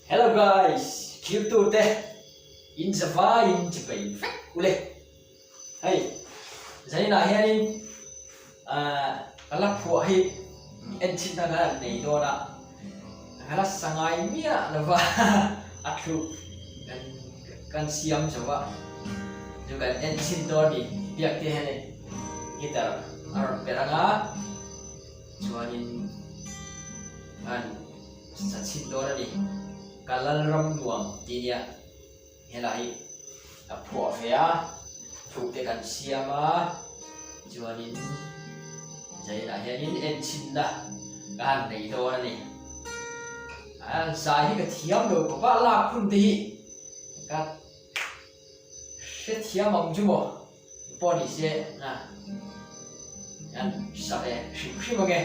Hello guys, thil tur te in zavai in chi peih vek ule. Hei zanin ah hianin ahh ka la phuah hi en chhin na khan nei dawn a, ka la sa ngai miah lova a thluk kan kan siam zo a, chu kan en chhin dawn ni biak te hian guitar a rawn perh ang a chuanin an. Sa chhin dawn a ni. Ka Lalram nuam tih nia helai hi a phuah ve a, thuk te kan siam a, chuanin zainah hianin en chhinna ka han nei dawn a ni. A zai hi ka thiam lo khawp a, lak hun te hi ka hrethiam ang chu maw pawh ni se a, an sa ve hrim hrim ang e.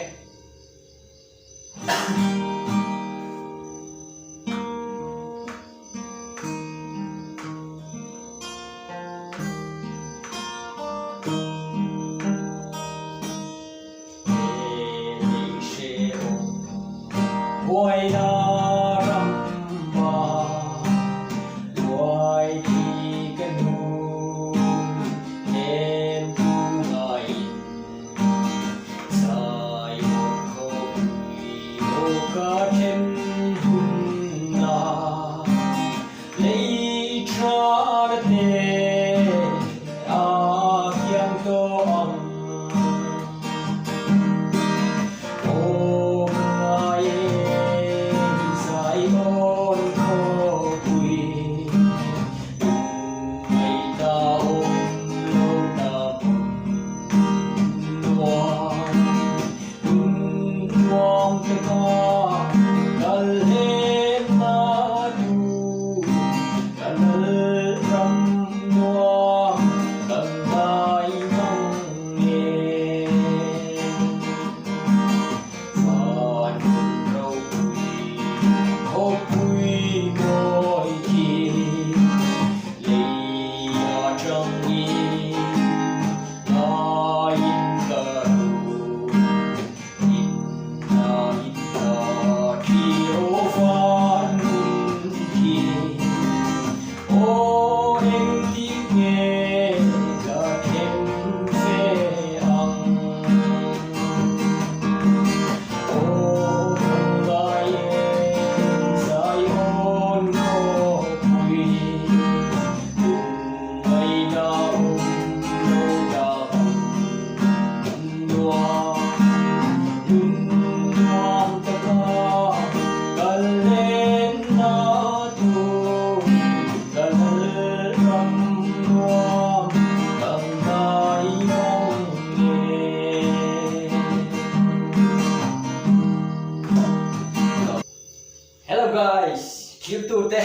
Hello guys, thil tur te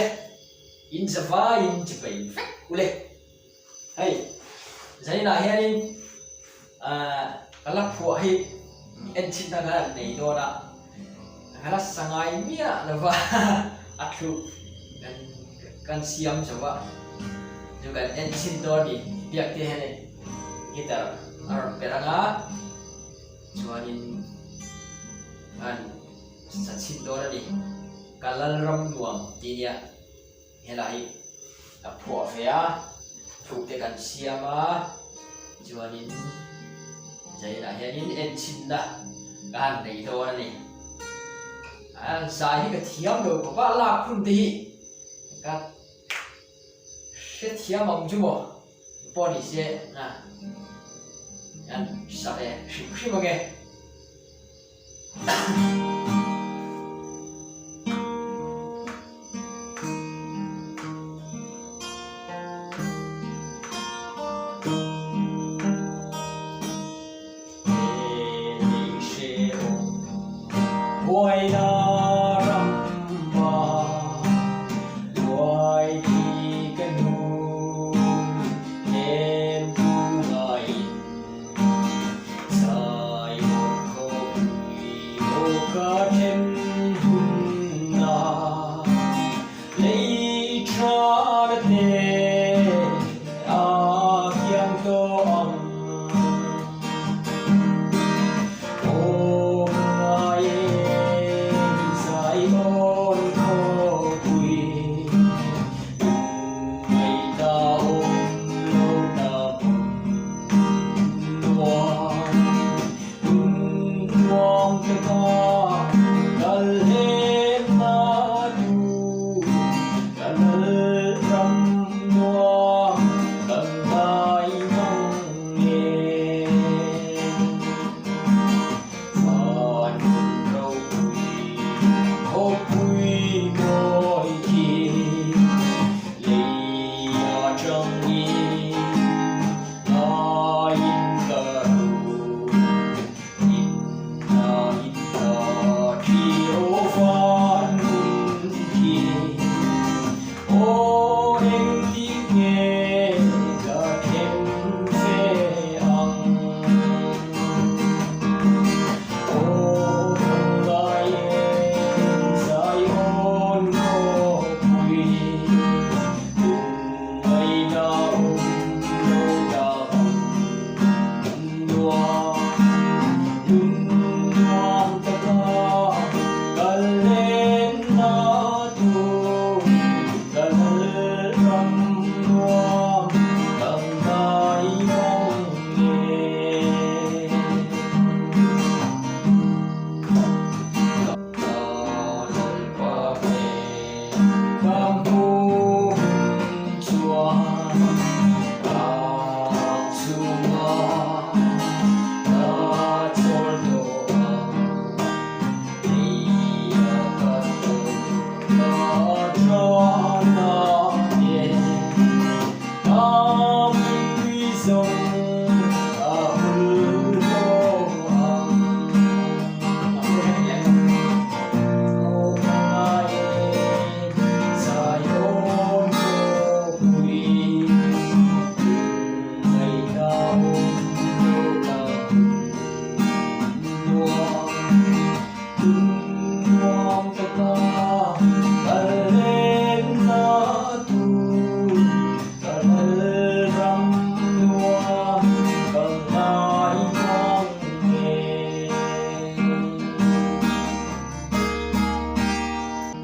in zavai in chi peih vek ule. Hei zanin ah hianin ahh ka la phuah hi en chhin na khan nei dawn a, ka la sa ngai miah lova a thluk kan kan siam zo a, chu kan en chhin dawn a ni biak te hian guitar a rawn perh ang a chuanin an sa chhin dawn a ni, ka Lalram nuam tih nia. Helai hi a phuah ve a, thuk te kan siam a, chuanin zainah hianin en chhinna ka han nei dawn a ni. A zai hi ka thiam lo khawp a, lak hun te hi ka hrethiam ang chu maw pawh ni se a, an sa ve hrim hrim ang e.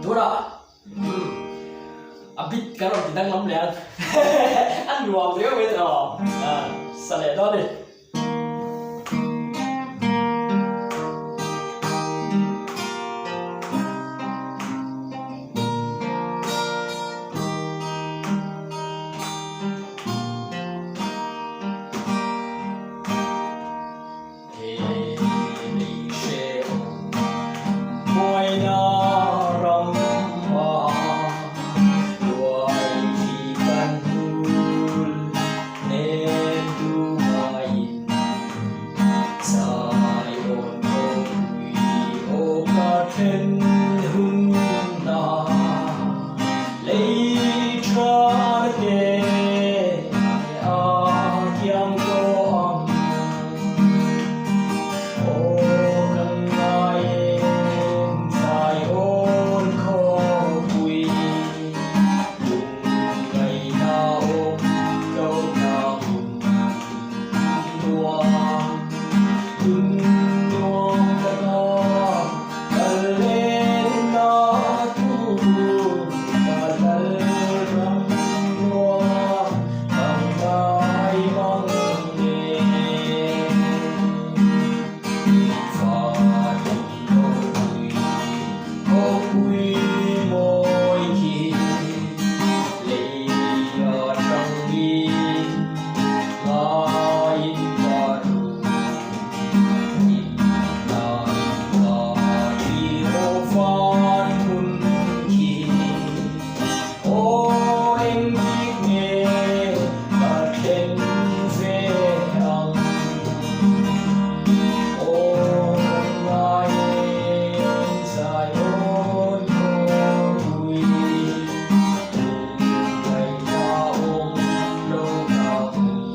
Tunah umm a bit kan rawn ti danglam leh ang a nuam riau mai tawh sa leh dawn a ni. He lei hrehawm buaina ram ah luai khi kan hul hnem tu ngaiin zai awn khawpui aw ka then hun na lei tha na te a kiang tawh ang. Aw kan ngai em zai awn khawpui lungngaihna awm lo na hun nuam hun nuam taka kal lenna tur ka lal ram nuam kan ngai mang Aw engtik nge ka thlen ve ang? Aw kan ngai em Zion khawpui, lungngaihna awm lo na hmun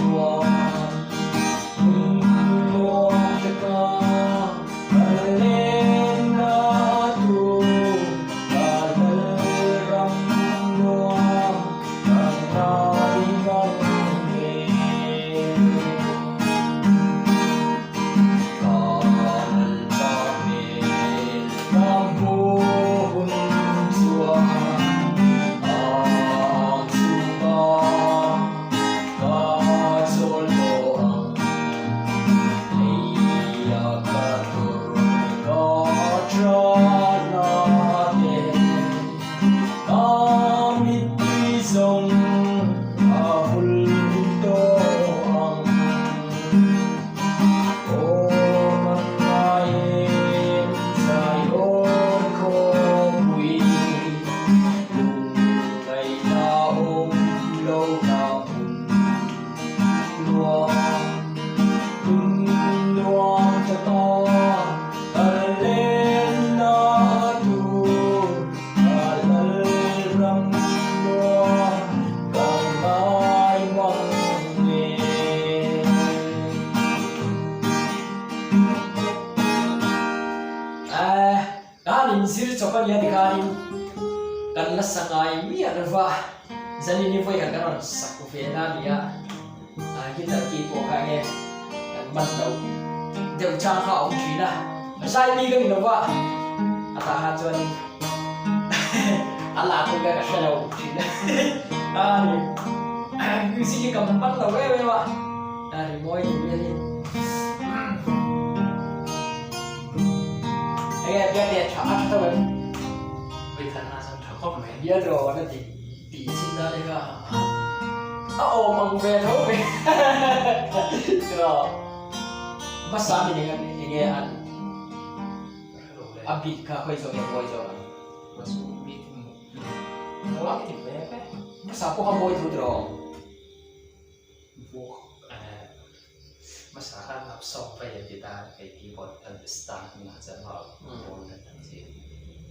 nuam, hmun nuam taka kal lenna tur ka lalram nuam ka ngai mang ve. Ka lalpa hmel ka hmu hun chuan ang chhunga ka chawl tawh ang. Leia ka tur ka tana te ka mittui zawng a hul tawh ang. Aw ka ngai em Zion khawpui lungngaihna awm lo na hmun nuam. Hun nuam taka kal lenna tur ka lalram nuam ka ngai mang nge. Eh, kan inzir chawp a nia tikhanin kan la sa ngai miah lova, zanin hi vawi khat kan rawn sak ve na a nia. Guitar key pawh kha enge kan man loh deuh chang kha a awm thin a, zai mi ka ni lo va, a tah khan chuanin a lak hun kha ka hre lo thin a ni. Music hi ka man lo em em a, a rimawi tih vel hi enge biate a tha a tha tho em? Vawikhatna chuan tha khawp mai. Bialraw a ti. Tih chin na te kha a awm ang ve tho mai tiraw hmasa min eng enge an a bit kha khawi zawk nge mawi zawk ang hmasa pawh kha mawi tho tiraw. Hmasa khan love song vai an ti ta kei keyboard an start hnu ah chuan maw ball kan tam chi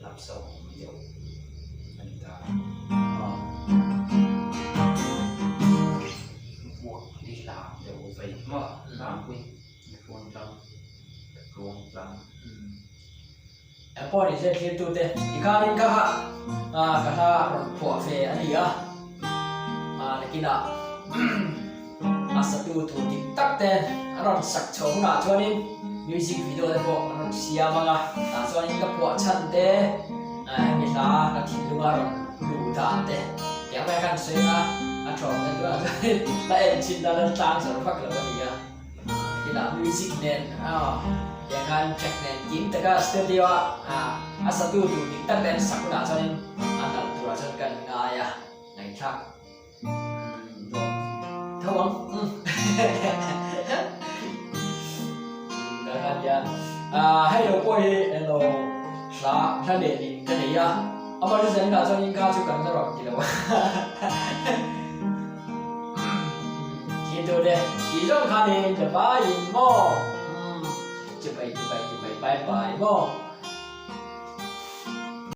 love song deuh a ni ta vuak hi hlang deuh vai maw tlangpui tluang tlang tluang tlang. Eng pawh ni se thirtute tikhanin ka ha ka hla rawn phuah ve a ni a, nakinah a satu tur dik tak te an rawn sak chho hunah chuanin. Music video te pawh an rawn siam ang a, tah chuanin ka phuah chhan te, hemi hla ka thinlunga rawn luh dan te tiang mai khan sawi ang a, a thawm te tunah chuan la en chin dan a tlang zawr vak lo a ni a, kinah music nen tiang khan track nen kim taka studio a a satu tur dik tak te an sak hunah chuanin a nalh turah chuan kan ngai a, ngaihthlak. Tho ang. Hei lo pawh hi elo hla hla lehlin ka nei a, amah chu zanin ah chuan in kha chu kan la rawn ti lo a. Khi tu te tih zawng khanin tlawmaiin maw chibai chibai chibai bye bye maw.